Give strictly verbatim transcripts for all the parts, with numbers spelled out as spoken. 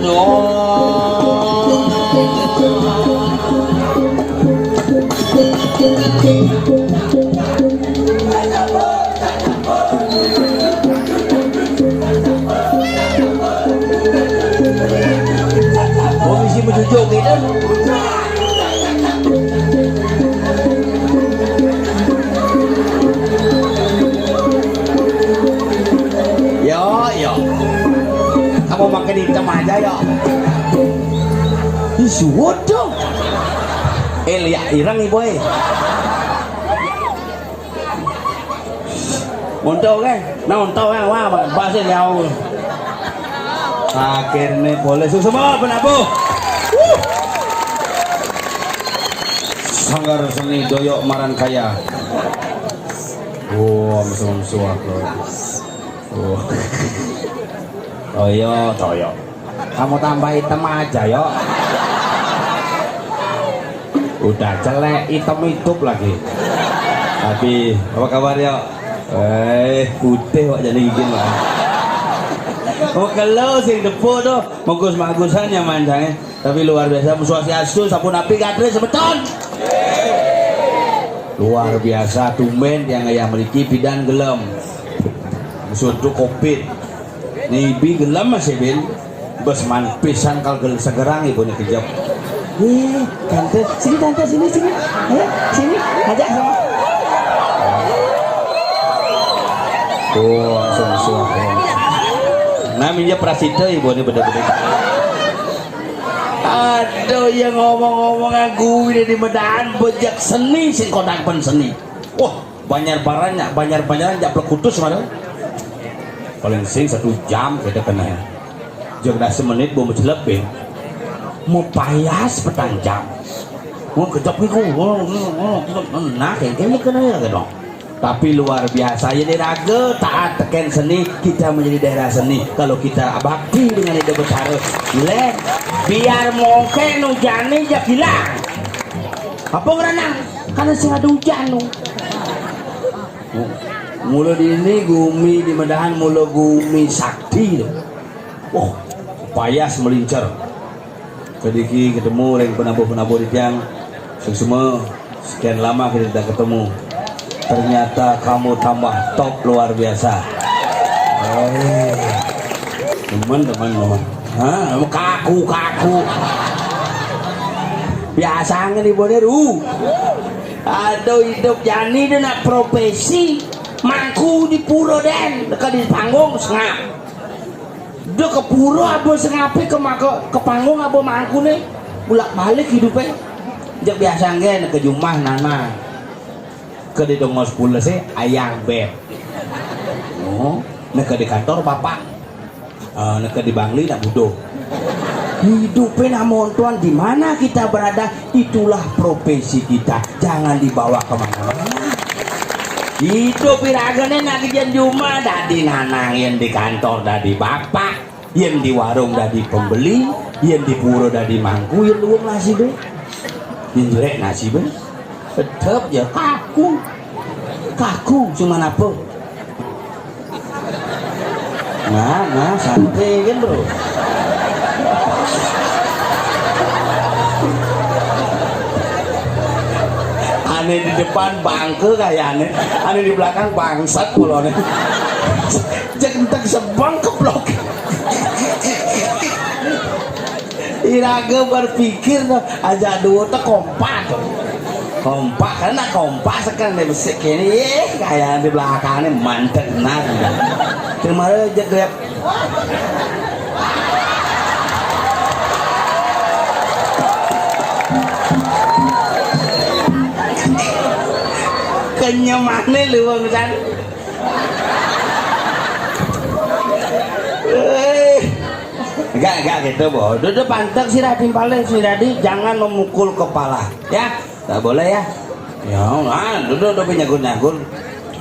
Oh. Komisi mencucuk gitu. Yo, yo. Kamu makin hitam aja, yo. Ih, suwet dong. Eh, liak ireng, Ibu, eh. Montok, eh. Nah, montok, eh. Wah, bahasa liau. Akhirnya boleh susu mau penabuh. Wuh. Sanggar seni doyok maran kaya. Wah, mesum suah, bro. Wah. Toyo, toyo. Kamu tambah hitam aja, yo. Udah jelek, hitam hidup lagi. Tapi, apa kabar, yo? Eh, putih kok jadi gigin, Pak. Oh, kalau sing depo tuh, monggo semagusan ya manjange. Tapi luar biasa, Swastiastu, sampun apik, Katri, semeton. Luar biasa, tumben yang ayah meriki pidan gelem. Suntuk covid. Nibi gelem masih bin. Bes man pisan kal gel segerang ibu ni kejep. Eh, tante, sini tante, sini, sini. Eh, sini, ajak sama. Tuh, langsung suah. Nah, minyak prasita ibu ni bener-bener. Aduh, ya ngomong-ngomong aku ini di Medan bejak seni sing kodak pen seni. Wah, banyak barangnya, banyak banyak jak plekutus mana? Paling sing satu jam kita kena. Jeng dah semenit belum selebih. Mau payas petang jam. Mau kejap ni ku, nah, kayak gini kena ya, gitu. Tapi luar biasa, ini raga taat teken seni, kita menjadi daerah seni. Kalau kita bakti dengan Ida Betara, leh, biar mongke nujani jak hilang. Apa ngeranang? Karena sing ada hujan tu. Mula di ini gumi di Medahan, mula gumi sakti tu. Wah, payas melincer. Kediki ketemu ring penabuh-penabuh di tiang. Semua sekian lama kita tidak ketemu. Ternyata kamu tambah top luar biasa. Oh, teman-teman, teman. Ha, kaku-kaku. Biasanya di Boneru. Aduh, hidup jani dia nak profesi mangku di pura den, dekat di panggung sengap. Dia ke pura apa sengape ke maka ke panggung apa mangku ni bulak balik hidupnya. Jak biasa ngen ke jumah nana ke di dongos pula sih ayang beb. Oh, nak ke di kantor bapak. Ah, nak ke di Bangli nak budo. Hidupnya namun tuan di mana kita berada, itulah profesi kita. Jangan dibawa kemana-mana. Hidup iragane nak kijen juma, dadi nanang yang di kantor dadi bapak, yang di warung dadi pembeli, yang di pura dadi mangku, yang luwung nasi be, yang jelek nasi be. Tetep ya kaku. Kaku cuma apa? Nah, nah, santai kan, bro. Ane di depan bangke kayaknya, ane di belakang bangsat mulane. Cek entek sebang keblok. Iraga berpikir tuh, aja dua tuh kompak tuh. Kompak, karena kompak sekarang dia besik ini, eh, kayak di belakangnya mantep benar. Kemarin aja kayak kenyemane lu, Bang San. Eh, enggak, enggak gitu, Bo. Duduk panteng sirah timpale, sirah di, jangan memukul kepala, ya. Enggak boleh, ya. Ya, nah, duduk, duduk nyagur-nyagur.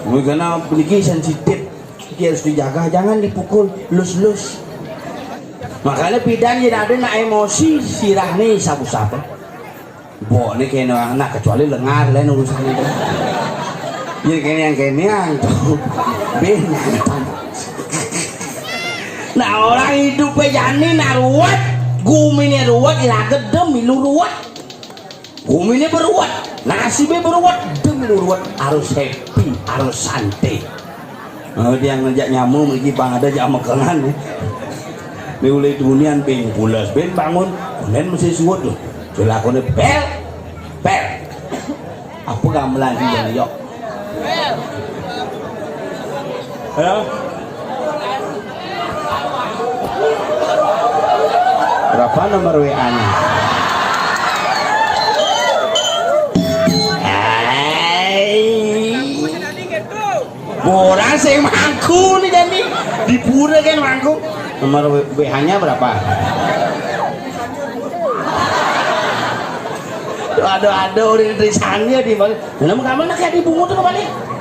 Kuwi kena puniki sensitif. Iki harus dijaga, jangan dipukul, lus-lus. Makanya pidan yen ada nak emosi, sirah ni sabu-sabu. Mbok ni kene anak, kecuali lengar lain urusan itu. Ya kene yang kene yang tuh. Bin. Nah, orang hidupé jani nah ruwet, guminé ruwet, ila gedem milu ruwet. Guminé beruwet, nasibé beruwet, gedem milu ruwet, harus happy, harus santai. Oh, dia ngejak nyamuk mriki pang ada jak mekengan. Né ulih dunian bén pules, bén bangun, bén mesti suwet lho. Jelakoné bel, bel. Apa gamelan dia, yok? Ya. Berapa nomor W A-nya? Ora sing mangku nih jani. Di pura kan mangku. Nomor W H-nya berapa? Aduh, aduh, udah tulisannya di mana? Mana mau kamu nak di bungut tuh kembali?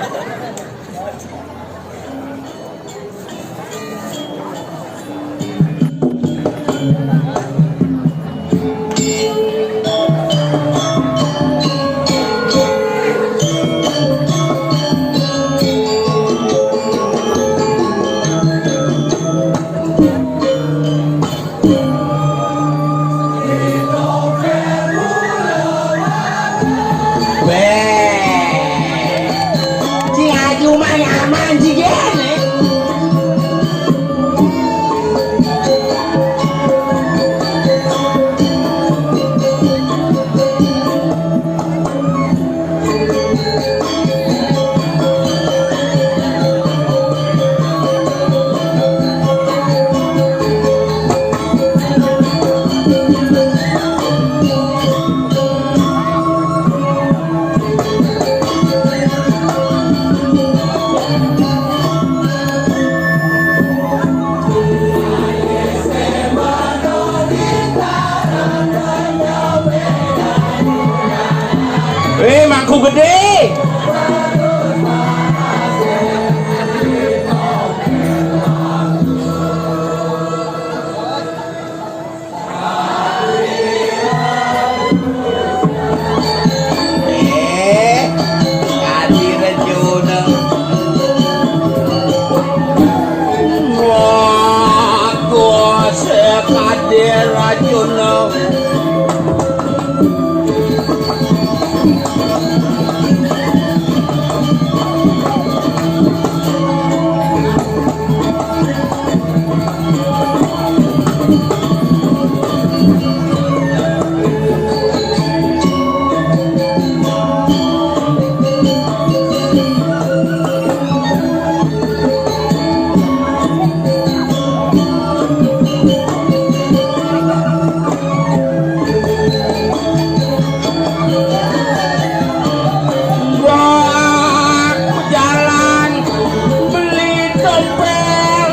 Bé. Ci Aju mah nyaman ci géné. Eh, mangku gedé. Eh, Adi Rejuna. Wah, gua sekadé Rejuna. Wah, jalan beli tompel.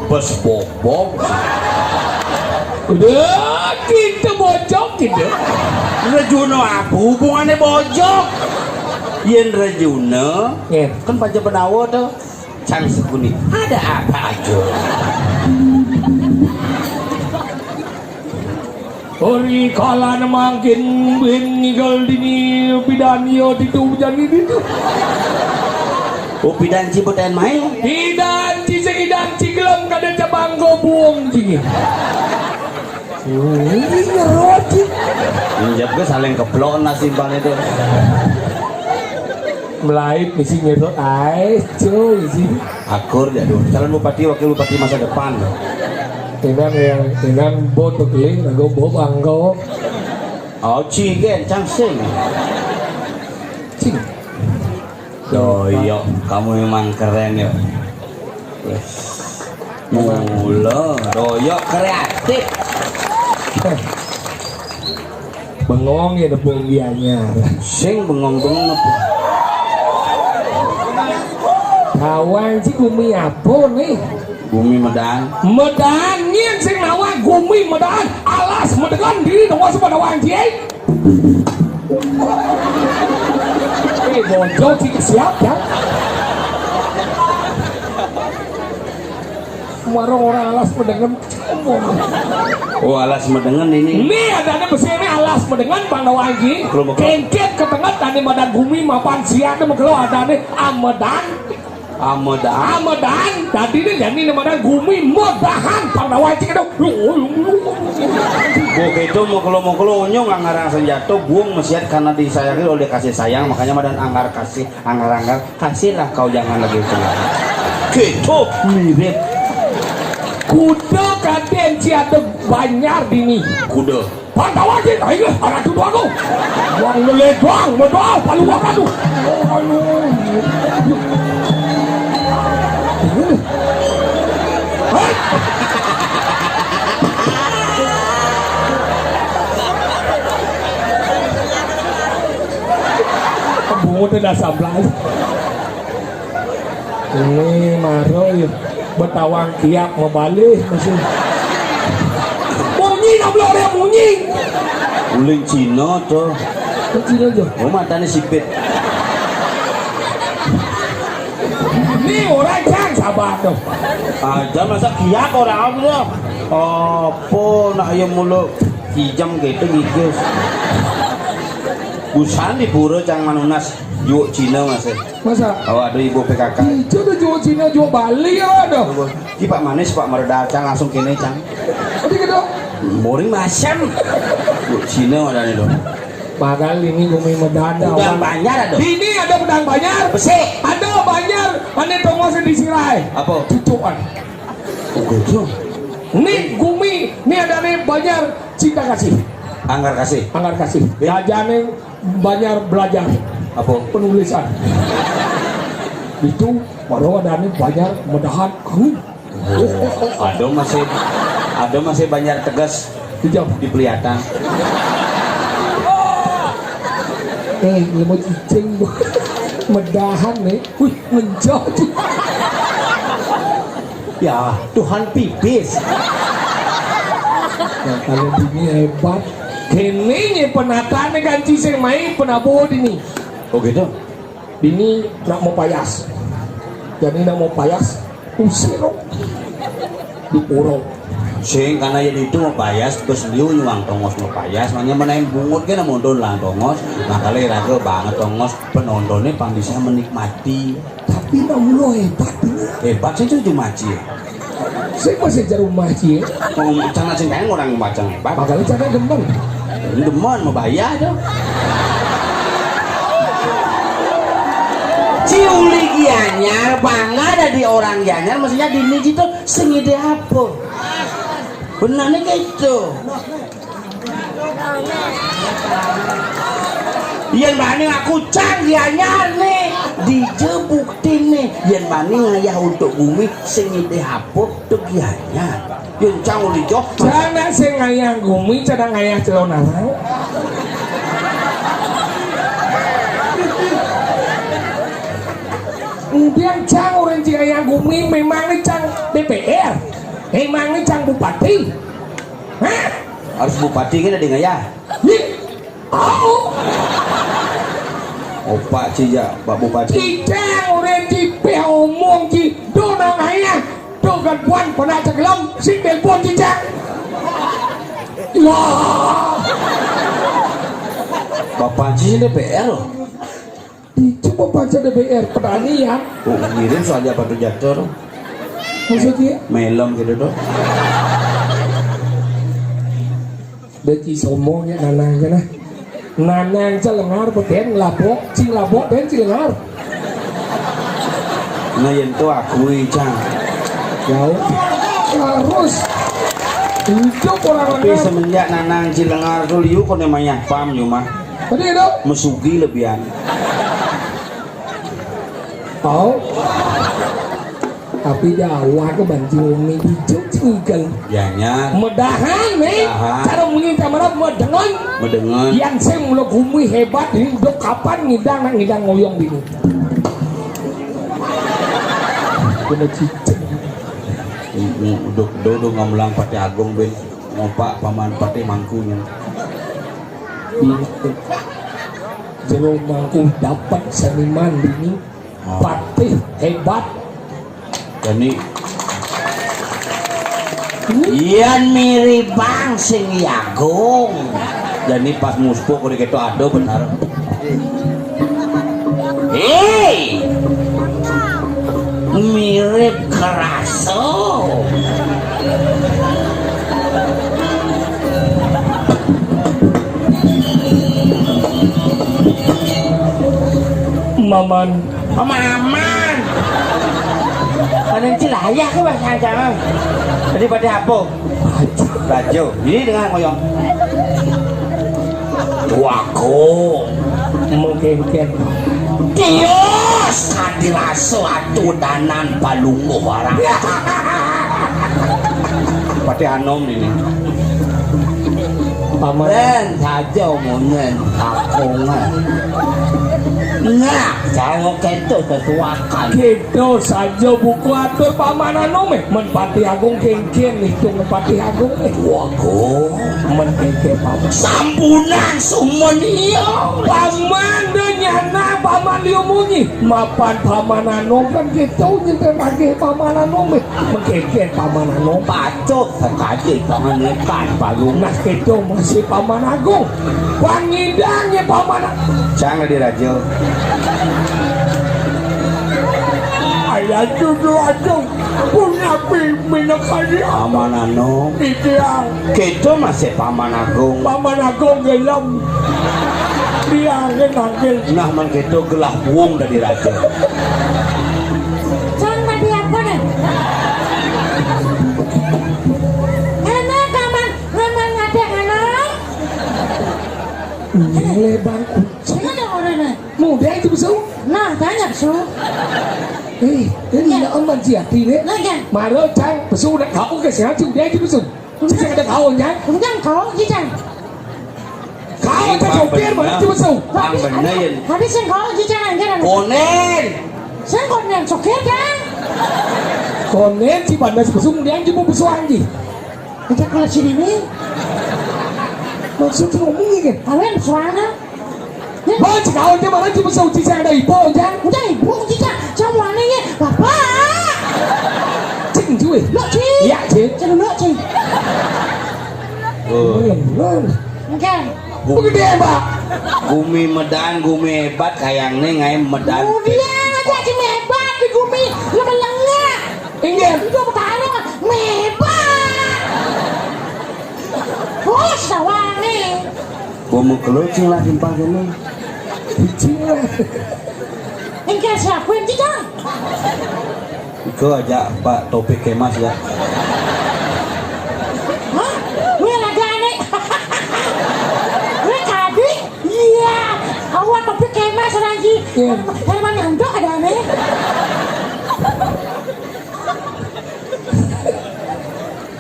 Bos bobok. Udah, kita bojok kita. Rejuna apa hubungannya bojok? Yén Rejuna, nggih, kan pancén penawa to. Cang sekuni, ada apa aja? Ori kalan mangkin bin ngigal dini pidan yo ditu jani ditu. Oh, pidan ci beten main. Pidan ci sing idan ci gelem kada cabang gobong ci. Oh, ini nyerot ci. Injak gue saling keplok nasi ban itu. Melait mesti nyerot ai, cuy sih. Akur jadul. Calon bupati, wakil bupati masa depan. Inang yang inang bot bekeli, lagu bob anggo. Oh, cigen, cang sing. Cing. Oh, iya, kamu memang keren ya. Wes. Mula doyok kreatif. Bengong ya, Debong Gianyar. Sing bengong-bengong apa? Tawang ci gumi apa nih? Gumi Medan. Medan, nyén sing nawang gumi Medan. Alas Medengen dini dong, suba nawang ci. Eh, bonjol ci siap ya. Warung orang Alas Medengen. Oh, Alas Medengen ini. Nih, adané besi ini Alas Medengen, Bang Dawa Aji. Betul, betul. Kengkét ketenget, tadi Medan gumi mapan siap, nih, mengkelo adané amedan. Amedan. Amedan, tadi nih, jadi ini Medan gumi medahan, Bang Dawa Aji, gitu. Gua gitu, mau kelo, mau kelo, onyong nggak ngarang senjata, buang mesiat karena disayangi oleh kasih sayang, makanya Medan anggar kasih, anggar-anggar, kasihlah kau, jangan lagi itu. Gitu, mirip. Kuda kadén ci ada banjar dini. Kuda. Pantawa ci, ayo, anak kuda aku. Wong ngeledang, medal, palu wong aku. Oh, ayo. Hei. Bungut udah sablas. Ini maro ya. Betawang kiap ngebalih masih. Munyi nabla orang munyi. Uling Cina tuh. Cina aja. Oh, matanya sipit. Ini orang cang sabar tuh. Ada masa kiap orang apa? Apa nak ya mulu kijam gitu gitu. Busan di pura cang manunas juuk Cina masih. Masa? Oh, aduh, ibu P K K. Ijo tuh juuk Cina, juuk Bali ya, aduh. Ki Pak Manis, Pak Meredal, cang langsung kene, cang. Tadi gitu. Mori masem. Juuk Cina ada nih dong. Padahal ini gumi Medan. Pedang Banjar ada. Ini ada pedang Banjar. Besi. Ada Banjar, mana tongos di Sirai. Apa? Cucuan. Oh, gitu. Ini gumi, ini ada nih Banjar cinta kasih. Anggar kasih. Anggar kasih. Jajané Banjar belajar. Apa? Penulisan. Itu baru ada nih Banjar medahan. Oh, ada masih, ada masih Banjar tegas. Dijam. Dipelihatan. Eh, ilmu cicing. Medahan nih. Wih, ngencok. Ya, Tuhan pipis. Nah, kalau ini hebat. Kene nih penatané ganti sing main penabuh dini. Oh gitu. Dini nak mau payas. Jadi nak mau payas, usir. Di pura. Sing karena ya itu mau payas, terus liu nyuang tongos mau payas, makanya menain bungut kan mondol lah tongos, makanya raga banget tongos penontonnya pang bisa menikmati. Tapi nak mulu hebat ini. Hebat sih itu cuma cie. Saya masih jauh rumah cie. Mau macam macam kayak orang macam hebat. Makanya jangan demen. Demen mau bayar dong. Ciuli Gianyar, bangga ada di orang Gianyar, maksudnya di Niji tuh sengide apa? Benarnya kayak itu. Yen bani aku cang Gianyar nih, dije bukti nih. Yen bani ngayah untuk bumi sengide apa tuh Gianyar. Yen cang uli joh. Sana sing ngayah gumi, cara ngayah celonarang. Kemudian cang orang Cingayang Gumi memang nih cang D P R, memang nih cang bupati. Hah? Harus bupati kan ada ngayah. Ih, au. Opak cija, Pak Bupati. Ija orang ci peh omong ci, do nang ayah, do kan puan pernah cegelam, si telepon cija. Lah. Bapak ci D P R loh. Dicoba baca D P R, pertanian. Oh, ngirim soalnya batu jatuh. Maksudnya? Melem gitu tuh. Dadi sombong ya, nanang kana. Nanang celengar beden labok, cing labok ben celengar. Nah, yen to aku, Cang. Jauh. Harus. Hidup orang. Tapi lengar. Semenjak nanang cilengar tuh liu kone mayah pam yo mah. Tadi itu? Mesugi lebihan. Tahu? Tapi Jawa ke banci nguni bijil cingkel. Ya, nya. Medahan, nih. Medahan. Cara muni kamera medengen. Medengen. Yang sing mula gumi hebat, ini dok kapan ngidang, nak ngidang ngoyong bini. Kena cicing. Uduk dodo ngamelang Patih Agung, ben. Ngopak paman Patih Mangkunya. Bini. Jero Mangku dapat seniman bini. Oh. Patih hebat. Jani, yan miribang sing Agung. Jani pas muspuk udah gitu ada benar. Hei, mirip keraso. Maman. Pemaman. Panen cilayah ke bahasa Jawa. Jadi pada apa? Rajo. Ini dengan ngoyong. Wago. Mungkin-mungkin. Tios. Kadi raso atudanan palungguh orang. Patih Anom ini. Paman. Len saja omongan kakongan. Nah, jangan keto sesuakan. Keto saja buku atur Paman Anom, eh. Men Patih Agung kengken hitung Patih Agung, eh. Wago. Men kengken Paman. Sampunan sumun iya. Paman dan nyana Paman Liu Munyi. Mapan Paman Anom kan keto nyinten lagi Paman Anom, eh. Men kengken Paman Anom. Cuk, sakadi panganekan balung. Nah, itu masih Paman Agung. Pangidangnya Paman Agung. Sang di raja. Ayah cucu agung. Punya pimpin kali. Paman anu. Ideal. Kita masih Paman Agung. Paman Agung gelem. Dia angin angin. Nah, man kita gelah buung dari raja. Sang tadi apa nih? Enak aman, aman ngadeg, anak. Ini bangku. Sing ada orangnya. Muda itu besu. Nah, banyak su. Eh, ini ya aman sih hati deh. Nah, kan. Maro cang besu nak kau ke sini juga itu besu. Cicing ada kau, Jang? Ujang kau, Cicing. Kau tak sopir, mana cuma su? Bang bener. Habis yang kau, Cicing, kan? Konen. Saya konen sopir, kan? Konen si panas besung dia cuma besuang ji. Kita kalau sini nih. Maksud ngomong ini kan? Kalian suara. Bang, cik kau je mana cuma su cicing ada ibu je. Udah ibu kita semuanya ya, Bapak. Cik je. Lo cik. Ya cik. Cik lo cik. Oh. Enggak. Gede, Pak. Gumi medan, gumi hebat, kayang nih ngai medan. Gumi aja cik hebat di gumi, lo melengah. Inggih. Itu bertarung, hebat. Oh, sawangnya. Gua mau kelucing lah simpang kene. Cicing lah. Engke siapa yang cicing? Iku aja Pak Topik Kemas ya. Hah? Gue lagi aneh. Gue tadi? Iya. Awak Topik Kemas lagi. Iya. Herman Nando ada aneh.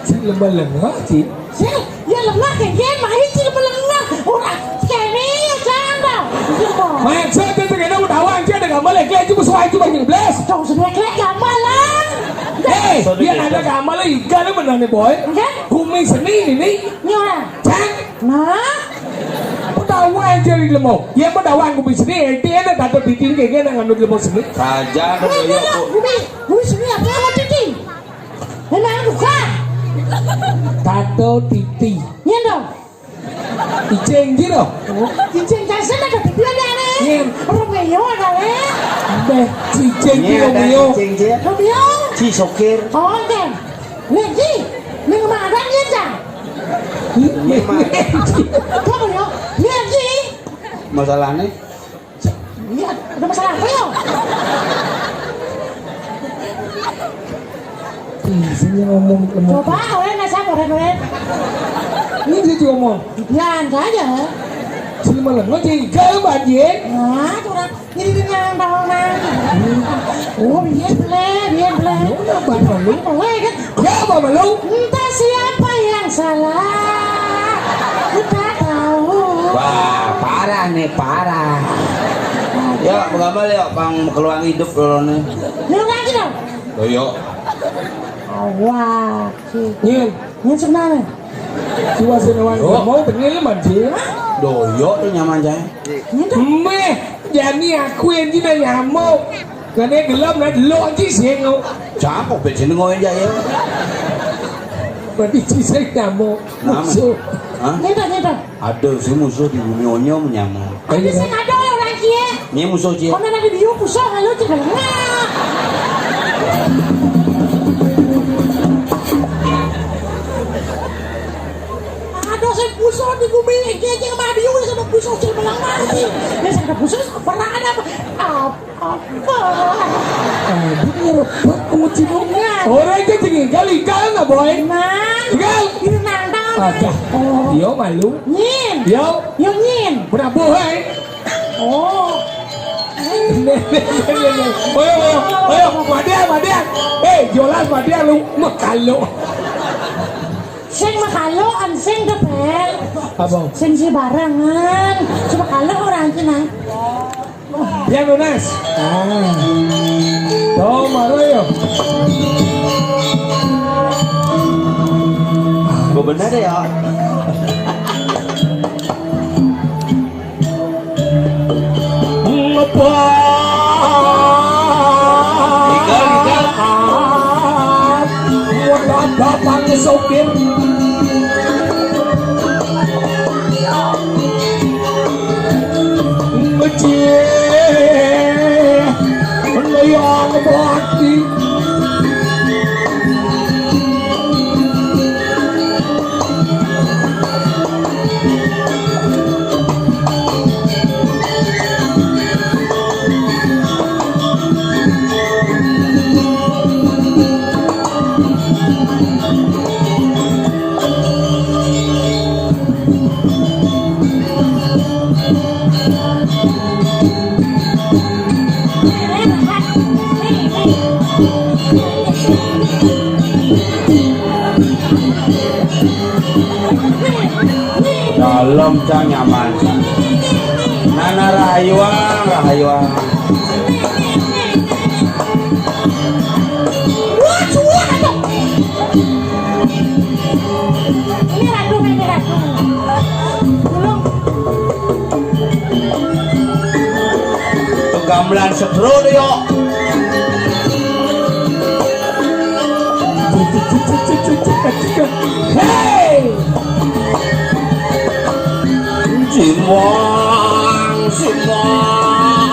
Cik lemah-lemah, Cik. Cik, ya lemah kayak gini, mah ini cik lemah-lemah. Orang kene ya jangan dong. Iya, dong. Maksud itu kena udah awang, Cik, ada gambar lagi, Cik, pas wae, Cik, banyak belas. Dong, sudah kayak gambar lah. Eh, dia ada gambar lagi, gak ada benar nih, boy. Enggak? Gumi seni ini. Ini orang. Cek. Nah. Udah awang, Cik, di lemah. Ya, udah awang gumi seni, dia ada tato di tinggi, dia ada ngandung lemah seni. Raja, ada. Ini, ini, gumi, gumi seni apa, apa, Cik? Memang bukan. Tato titi. Iya dong. Icing gitu. Icing kasih ada titi ada nih. Iya. Romeo ada nih. Deh, Icing gitu Romeo. Icing gitu. Romeo. Si sokir. Oh, oke. Nih, Ji. Nih, mana dia, Jang? Memang. Romeo. Iya, Ji. Masalahnya Iya, ada masalah apa ya? Ih, sini ngomong, ngomong. Coba, orang nggak sabar, orang. Ini dia juga ngomong. Bilang aja. Sing malengo tinggal, Mbak Jen. Nah, curang. Jadi dia yang tahu, nah. Oh, iya, boleh, iya, boleh. Yo, nambah malu. Boleh, kan? Ya, Mbak malu. Entah siapa yang salah. Kita tahu. Wah, parah nih, parah. Yuk, gambar yuk, Bang, keluar hidup dulu nih. Lu lagi dong. Yo, yuk. Awak. Nyin. Nyin sebenarnya. Jiwa sing wani. Yo. Mau bener, Manji. Doyok tuh nyaman, Jay. Nyin tuh. Meh, jani aku yang dina nyamuk. Kene gelem, nah, delok aja sing. Cakep, be, jeneng ngono, Jay, ya. Berarti sing nyamuk. Nama? Musuh. Hah? Nyin tuh, nyin tuh. Aduh, si musuh di bumi onyom nyamuk. Ayo, sing ada orang kie. Ini musuh cie. Kono nanti biu pusok lalu cedengak. Ada sing pusok di bumi, iki iki mah biu sama pusok sing melang mati. Dia sing pusok pernah ada apa? Apa? Apa? Aduh, ngerebut kamu cedengak. Orang itu tinggal ikan lah, boy. Nah. Tinggal. Ini nantang. Ada. Oh. Yo malu. Nyin. Yo. Yo nyin. Berapa, hai? Oh. Ayo, ayo, ayo, ayo, Madian, Madian. Eh, jolas Madian lu, makalo. Sing makalo, an sing depel. Apa? Sing si barangan. Coba kalau orang Cina. Biar lunas. Ah. Tuh, malu yo. Gue bener ya. Ngepas. Ngepas. Wedah datang sopir. Ngecil. Ngeyang mati. Dalem cang nyaman. Nana rahayuang, rahayuang. Ini ratu, ini ratu. Belum. Tuh gamelan setro deh, yo. Hei! Simang, simang.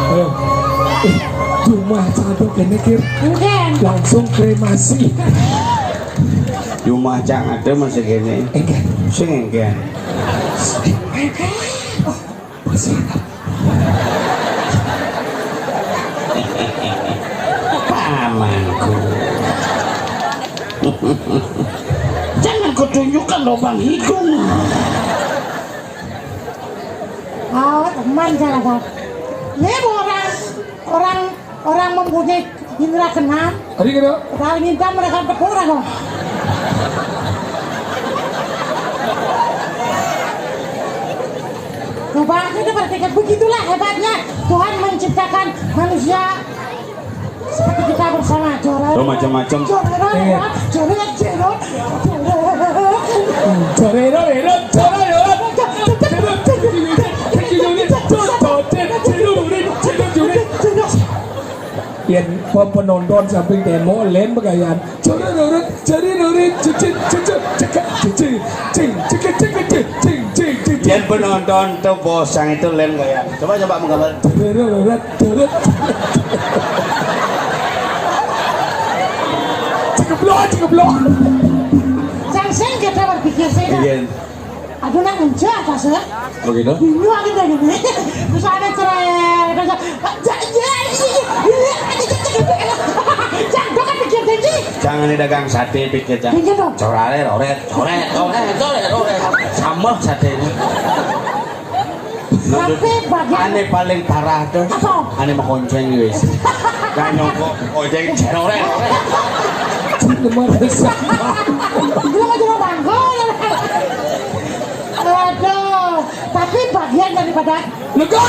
Ayo. Eh, cuma satu kene, Kir. Enggak. Langsung kremasi. Cuma cang ada masih kene. Enggak. Sing enggak. Enggak. Oh, masih ada. Pamanku. Jangan kau tunjukkan lubang hidung. Oh, teman salah, Bang. Ini orang, orang, orang mempunyai indra keenam. Tadi kena. Kalau minta mereka tepuk orang, kok. Coba kita perhatikan, begitulah hebatnya Tuhan menciptakan manusia seperti kita bersama. Jorok. Lo macam-macam. Jorok, iya. Jorok, jorok, jorok. Jorero, rero, Penonton samping tembok, lén begayan. Curi rurut, curi rurut, cicit, cicit, cekek, cicit, cing, cekek, cekek, cing, cing, cing, cing. Yén penonton to bosang itu lén gayan. Coba, coba menggambar. Curi rurut, rurut. Cekeblok, cekeblok. Sang sing kita berpikir sih. Iya. Aduh, nak mencak, Pak, sih. Oh, gitu? Bingung gitu, gitu. Terus ada cerai, terus ada, ya, ya, ya, ya, ya, jangan, kau kan pikir tinggi. Jangan dagang sate, pikir, jangan. Iya, dong. Corare, roret, coret, coret, coret, coret. Sama satenya. Tapi bagian aneh paling parah tuh. Apa? Aneh mah konceng, wis. Gak nyongkok, konceng, coret, roret. Cuma resah. Dia mah cuma bangkol. Aduh, tapi bagian daripada lega.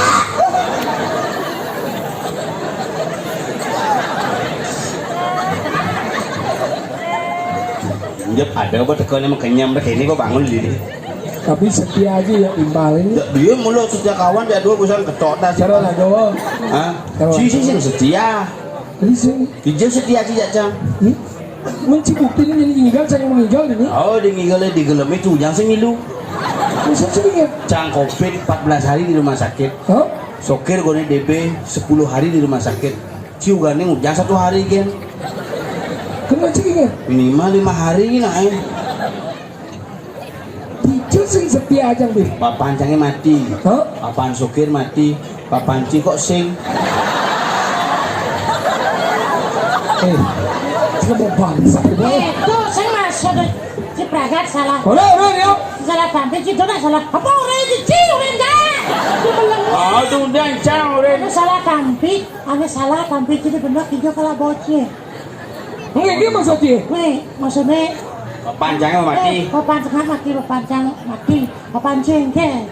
Njep ada apa tekan emang kenyam deh ini kok bangun diri. Tapi setia aja ya, timpalin. Ya, dia mulu setia kawan, dia dua busan ketok dah. Cara lah doang. Hah? Cara. Si, si, si setia. Jadi sing. Ija setia aja, Cang. Hmm? Mencibukti ini jadi tinggal, saya meninggal ini. Oh, di ngigel, di gelem itu, jangan sing ngilu. Masa sih ya? Cang covid empat belas hari di rumah sakit. Hah? Sokir gone D B sepuluh hari di rumah sakit. Ciu gane ngujang satu hari, gen. Kena cing ya? Minimal lima hari, nah, eh. Dijel sing setia aja, Bib. Papan cange mati. Hah? Papan sokir mati. Papan ci kok sing. Eh, kamu bangsat, Bib. Eh, tuh, sing masuk deh. Cipragat salah. Ora, ora, yo. Salah tampil, ci dona salah. Apa ora, ci, ci, ora enggak? Ci belum. Oh, itu udah, Cang, ora. Anu salah tampil, anu salah tampil, ci bener, ci kalau bocil. Nggih, nggih, maksudnya. Weh, maksudnya. Papan cange mati. Eh, papan cange mati, papan cange mati, papan jengkel.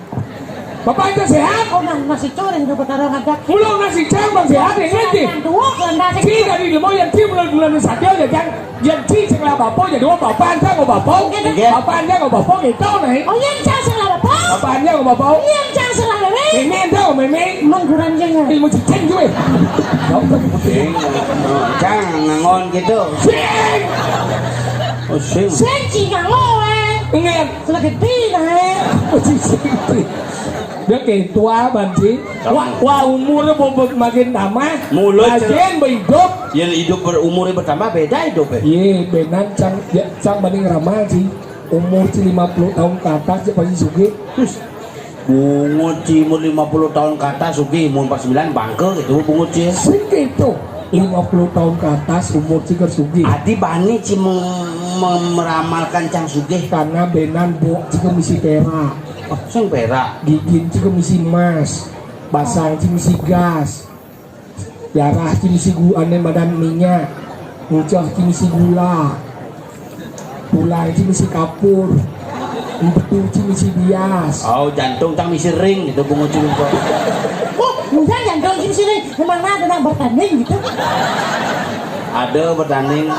Bapak itu sehat? Oh, nang nasi goreng udah bertarung ada. Pulang nasi cang, Bang, sehat, ya, ngerti? Yang dua, kerendah sih. Ci dari demo yang ci bulan-bulan ini sadar, ya, Cang. Yang ci sing lah bapak, jadi dua bapak, Cang, oh, bapak. Nggih. Bapak, Cang, oh, bapak, gitu, nih. Oh, yang cang sing lah bapak. Bapak, Cang, oh, bapak. Yang cang sing lah bebek. Ini, Cang, oh, meme. Emang kurang jengkel. Ilmu cicing gue. Jauh, Bang. Sing, Cang, ngangon gitu. Sing. Oh, sing. Sing, ci ngangon, eh. Ingat. Sudah gede, nah, eh. Oh, ci, sing. Dia kayak tua, Bang, ci. Wah, wah, umurnya bobot makin tambah. Mulut. Bagian hidup. Yang hidup berumurnya bertambah, beda hidup, eh. Iya, benar, Cang. Ya, Cang mending ramal, ci. Umur ci lima puluh tahun ke atas, dia pasti sugih. Terus, bungut ci umur lima puluh tahun ke atas, sugih. Umur empat sembilan, bangke gitu, bungut ci. Sing gitu. Lima puluh tahun ke atas, umur ci keur sugih. Adi bani ci mem-, mem-, meramalkan cang sugih. Karena benan bok ci keur misi perak. Oh, sing perak. Gigin ci keur misi emas. Basang ci misi gas. Darah ci misi gu-, ane madan minyak. Ucah ci misi gula. Tulang ci misi kapur. Empedu ci misi bias. Oh, jantung cang misi ring gitu, bungut ci. Oh, enggak, jantung ci misi ring. Emang ada nak bertanding gitu? Ada bertanding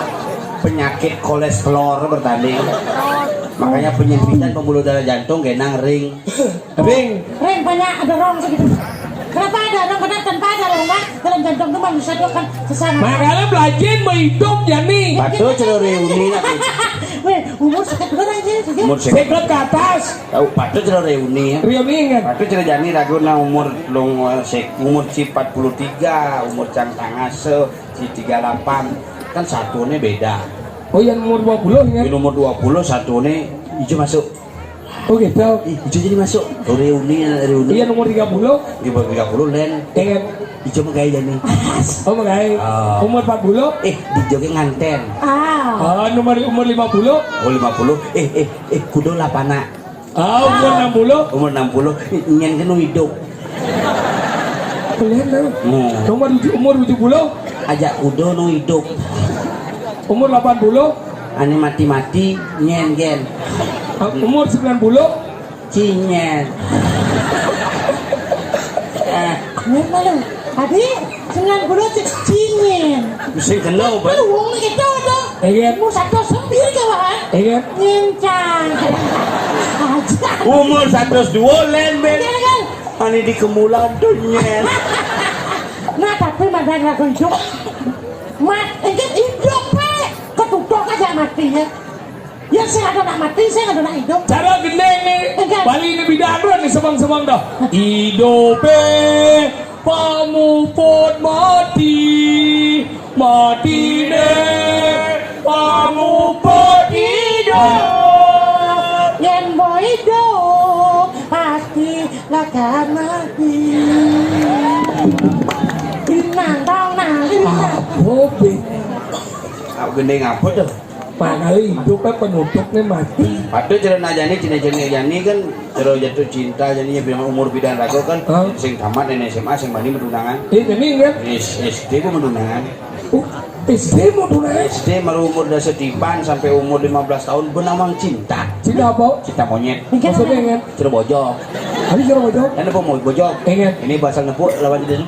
penyakit kolesterol bertanding. Makanya penyempitan pembuluh darah jantung genang ring. Ring. Ring banyak ada rong segitu. Kenapa ada rong? Karena tanpa ada rong, Pak, dalam jantung itu manusia itu akan sesama. Makanya belajar mah hidup, Jani. Patuh cara reuni. Weh, umur sekian dulu aja, sekian. Umur sekian. Sekian ke atas. Tahu, patuh cara reuni ya. Reuni kan? Patuh cara Jani ragu na umur long, eh, sek-, umur ci empat puluh tiga, umur cang tangase, ci tiga delapan. Kan satuannya beda. Oh, yang umur dua puluh ya? Yang umur dua puluh satuannya hijau masuk. Oh gitu. Ih, hijau jadi masuk. Reuni, reuni. Iya, nomor tiga puluh. Di bawah tiga puluh, Len. Iya. Hijau megai jadi. Oh, megai. Ah. Umur empat puluh. Eh, di joget nganten. Ah. Oh, nomor, umur lima puluh. Oh, lima puluh. Eh, eh, eh, kudo lapana. Ah, umur enam puluh. Umur enam puluh. Nyen kenu hidup. Kalian tahu? Hmm. Nomor tujuh, umur tujuh puluh. Ajak kudo nu hidup. Umur delapan puluh. Ane mati-mati, nyen gen. Ah, umur sembilan puluh. Cinyen. Eh. Nyen malu. Tadi sembilan puluh ci-, cinyen. Sing kena, Pak. Lu wong gitu dong. Iya. Mau satu sempir kawan. Iya. Nyencang. Aja. Umur seratus dua, Len, Ben. Iya, kan? Ani di kemulan tuh, nyen. Nah, tapi madan lagu hidup. Mat, engke idup pe. Ketutup aja mati ya. Ya sing ada nak mati, sing ada nak idup. Cara gendeng nih. Enggak. Bali ini bidang nih semang-semang dah. Idup pe pamuput mati, mati ne pamuput idup. Yen mbok idup pasti lakar mati. Inang tau nang. Apa be? Aku gendeng apa tuh? Makanya hidupnya penutupnya mati. Padahal cara najani, cina-cina jani kan, cara jatuh cinta janinya bilang umur bidan rago kan, Hah? Sing tamat nenek S M A, sing bani menunangan. Eh, ini kan? Is, S D ku menunangan. Uh, S D mau tunai? S D baru umur udah setipan sampai umur lima belas tahun benamang cinta. Cinta apa? Cinta monyet. Maksudnya kan? Cinta bojok. Tadi cinta bojok? Kan apa mau bojok? Ingat. Ini bahasa nepuk lawan dia.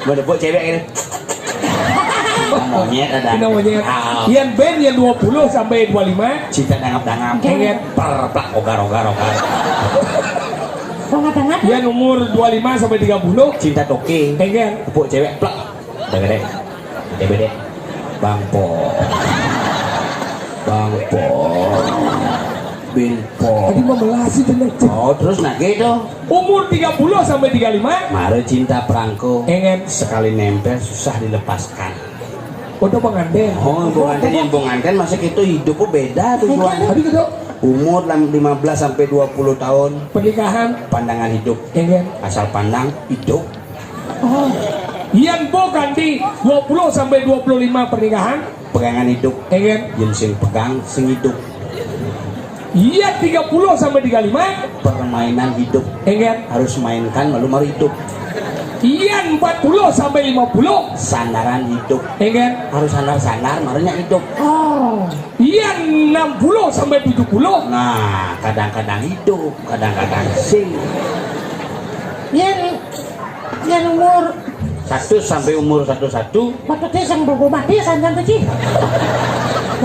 Mau nepuk cewek ini. Monyet ada. Cinta monyet. Ah. Yang band yang dua puluh sampai dua puluh lima. Cinta dangap-dangap. Ingat. Per, plak, ogar, ogar, ogar. Yang umur dua puluh lima sampai tiga puluh. Cinta toke. Ingat. Tepuk cewek, plak. Udah gede. Gede, gede. Bang Po. Bang Po. Bin Po. Tadi mau melasi tuh, Nek. Oh, terus nah gitu. Umur tiga puluh sampai tiga puluh lima. Mare cinta perangko. Engen. Sekali nempel susah dilepaskan. Udah pengantin. Oh, pengantin yang pengantin masa itu hidupnya beda tuh, Tuan. Tadi gitu. Umur lam-, lima belas sampai dua puluh tahun. Pernikahan. Pandangan hidup. Engen. Asal pandang, hidup. Oh. Yen po ganti dua puluh sampai dua puluh lima pernikahan. Pegangan hidup. Engen. Yen sing pegang, sing hidup. Yen tiga puluh sampai tiga puluh lima. Permainan hidup. Engen. Harus mainkan, malu maru hidup. Yen empat puluh sampai lima puluh. Sandaran hidup. Engen. Harus sandar-sandar, marunya hidup. Oh. Yen enam puluh sampai tujuh puluh. Nah, kadang-kadang hidup, kadang-kadang sing. Yen, yen umur satu sampai umur satu satu. Maksudnya sing bobo mati sanjan tuh, Ci.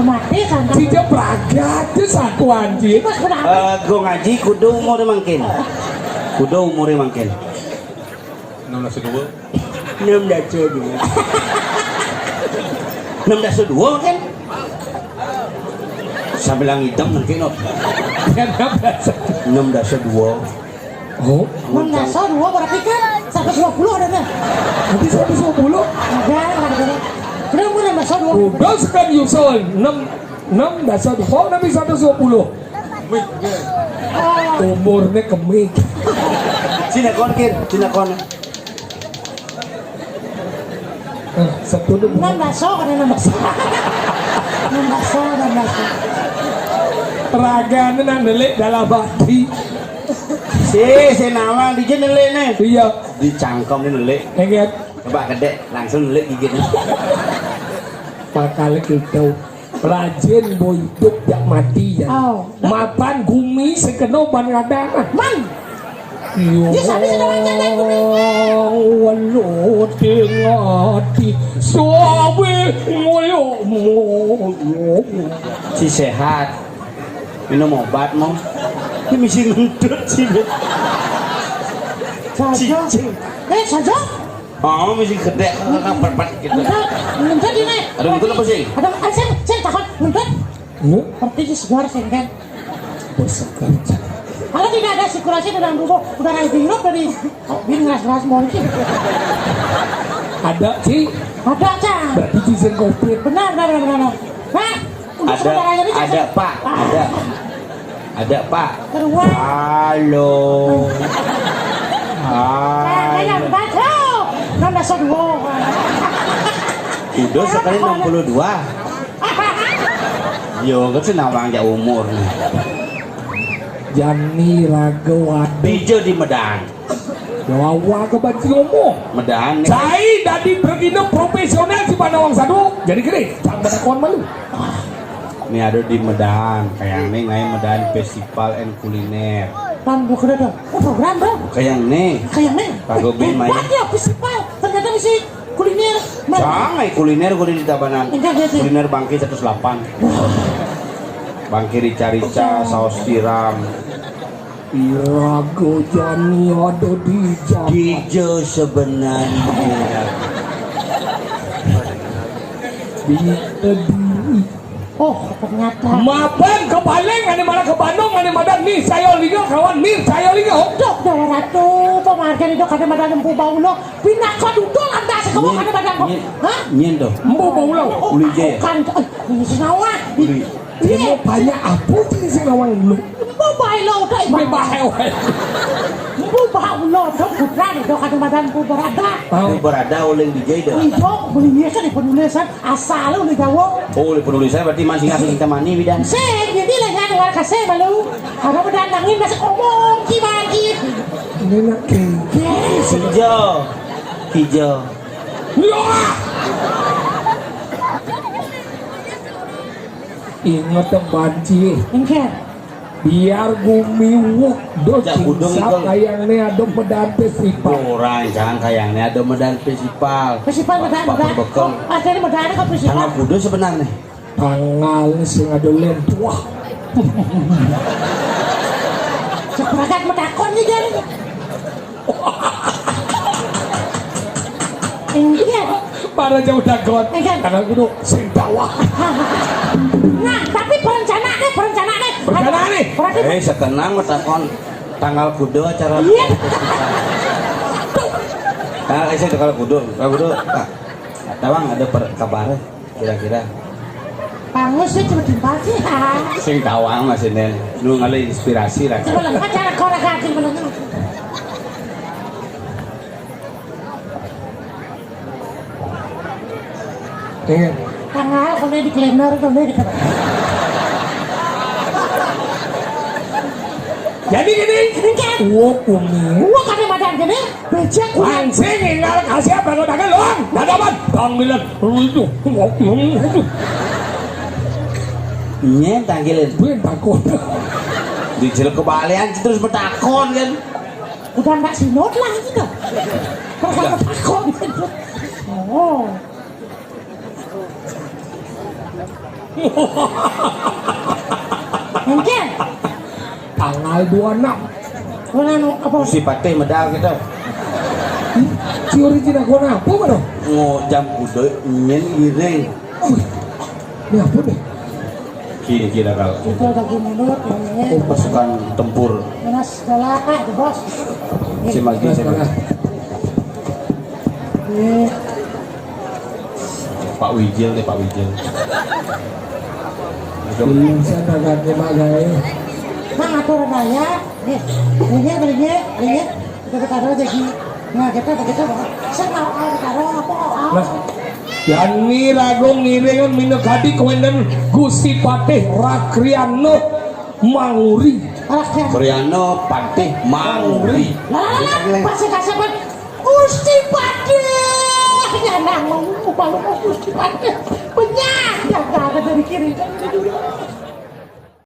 Mati sanjan. Tidak beragam tuh satu anjir. Terus kenapa? Eh, gua ngaji kudu umur mangkin. Kudu umur mangkin. Enam belas dua. Enam belas dua. Enam belas dua kan? Sambil yang hitam mungkin, oh. Enam belas dua. Oh. Enam belas dua berarti kan seratus dua puluh ada nggak? Nanti seratus dua puluh. Ada, ada. Berapa enam belas dua? Udah sekian Yuson. Enam, enam belas dua. Oh, nanti seratus dua puluh. Umurnya kemik. Sini kon, Kir, sini kon. Eh, satu dulu. Enam belas, oh, ada enam belas. Enam belas, oh, enam belas. Ragane nak nelik dalam hati. Si, si nawang di nelik nih. Iya. Di cangkem ini nelik. Ingat. Coba kedek, langsung nelik gigit. Bakal gitu. Rajin mbok idup jak mati ya. Oh. Mapan gumi sekeno ban radang. Man. Yo. Ya, sampe sing ora nyadar gumi. Welo dengati sawe ngoyomu. Si sehat. Minum obat mau. Ini mesti ngentut sih. Saja. Cicing. Eh, saja. Oh, mesti gede, perpet gitu. Ngentut, ngentut ini. Ada ngentut apa sih? Ada, eh, sing, sing takon ngentut. Iya. Seperti si segar sing kan. Bersegar. Kalau tidak ada sirkulasi dalam tubuh, udah kayak bingung dari bin ngeras-ngeras mungkin. Ada, Ci. Ada, Cang. Berarti Ci sing covid. Benar, benar, benar, benar. Nah, untuk ada, saudaranya ini ada, Cang. Pak. Ah. Ada. Ada, Pak. Keluar. Halo. Nah, halo. Enam belas dua. Udah sekali enam puluh dua. Yo, kan senawang ja umur. Jani raga waduh. Bija di Medan. Wawa ke banci ngomong. Medan nih. Cai dadi bergina profesional si Panawang Sadu. Jadi gini, tak pada kawan malu. Ini ada di Medan, kayak ini ngai Medan Festival and Kuliner. Pan bukan ada. Oh, program, Bro. Kayak ini. Kayak ini. Kagak bin main. Buat ya festival. Ternyata bisa kuliner. Jangan kuliner, kuliner di Tabanan. Enggak, enggak, enggak. Kuliner bangke seratus delapan. Wah. Bangke rica-rica, saus tiram. Iraga jani ada di Jakarta. Dija sebenarnya. Di Kediri. Oh, ternyata. Mapan kepaling, ane malah ke Bandung, ane madan nih saya liga kawan nih saya liga. Dok, Dewa Ratu, pemargane dok, ane madan Empu Baulo. Pinaka dudul anda sekewa ane madan kok. Hah? Nyen to. Empu Baulo. Oh, uli je. Kan, eh, ini sing awak. Uli. Dia banyak apa sih sing awang dulu? Empu Baulo, dok. Empu Baulo. Empu Baulo, dok, putra nih, dok, ane madan Empu Berada. Empu Berada uling di je, dok. Iya, belinya kan di penulisan. Asal lu nih jawab. Oh, di penulisan berarti masing-masing kita mani bidan. Sing, jadi lah jangan luar kasih malu. Ada pedandangin masih omong ki bagi. Ini nak kengke. Hijau. Hijau. Wah. Ingat banci. Engke. Biar gumi wuk do. Cak budung cingsap itu. Kayangne ado medan festival. Orang jangan kayangne ado medan festival. Festival medan, medan. Bekel. Oh, ada medan kok festival. Tanggal kudu sebenarnya. Tanggal sing ado lentuah. Seberangkat metakon nih jare. Iya. Para jauh dagon. Iya. Tanggal kudu sing bawah. Nah, tapi perencana nih, perencana nih. Perencana nih. Berarti eh, setenang metakon tanggal kudu acara. Iya. Tanggal eh, tanggal kudu, tanggal kudu. Ah, tawang ada per, kabar. Kira-kira. Bagus sih, cuma timpal sih, ha. Sing tawang masih nen. Nu ngalih inspirasi lah. Coba lah, acara kau lah ganti menengah. Iya. Tanggal kau di kalender kau di. Jadi gini. Engke. Wah, umi. Wah, kami madan gini. Becek. Langsing ninggal kasih apa lo dagang doang. Dadapan. Panggilan. Itu. Itu. Nyen tanggilin. Gue takut. Dijel kebalian terus bertakon kan. Udah nggak sinot lah gitu. Terus aku takut. Oh. Engke. Tanggal dua enam. Mana nu apa? Gusti Patih medal gitu. Ciri cina gua apa mana? Ngo jam kudu nyen iring. Ini apa nih? Kini kira kalau. Itu ada gini dulu, ini. Oh, pasukan tempur. Mana segala, ah, bos. Si Magi, si Magi. Ini. Pak Wijil nih, Pak Wijil. Belum saya kagak terima gawe. Mang atur daya. Nih, ini, ini, ini. Kita taruh aja, Ji. Nah, kita begitu, Bang. Saya mau, mau taruh apa, mau. Nah, Jani Ragung ngiringan minekadi kewenden Gusti Patih Rakriano Manguri. Rakriano. Kriano Patih Manguri. Lah, lah, lah, pasti kasih apa? Gusti Patih. Ya, nang, mau, mau, mau, Gusti Patih. Benyah, ya, gak ada dari kiri, dari dulu.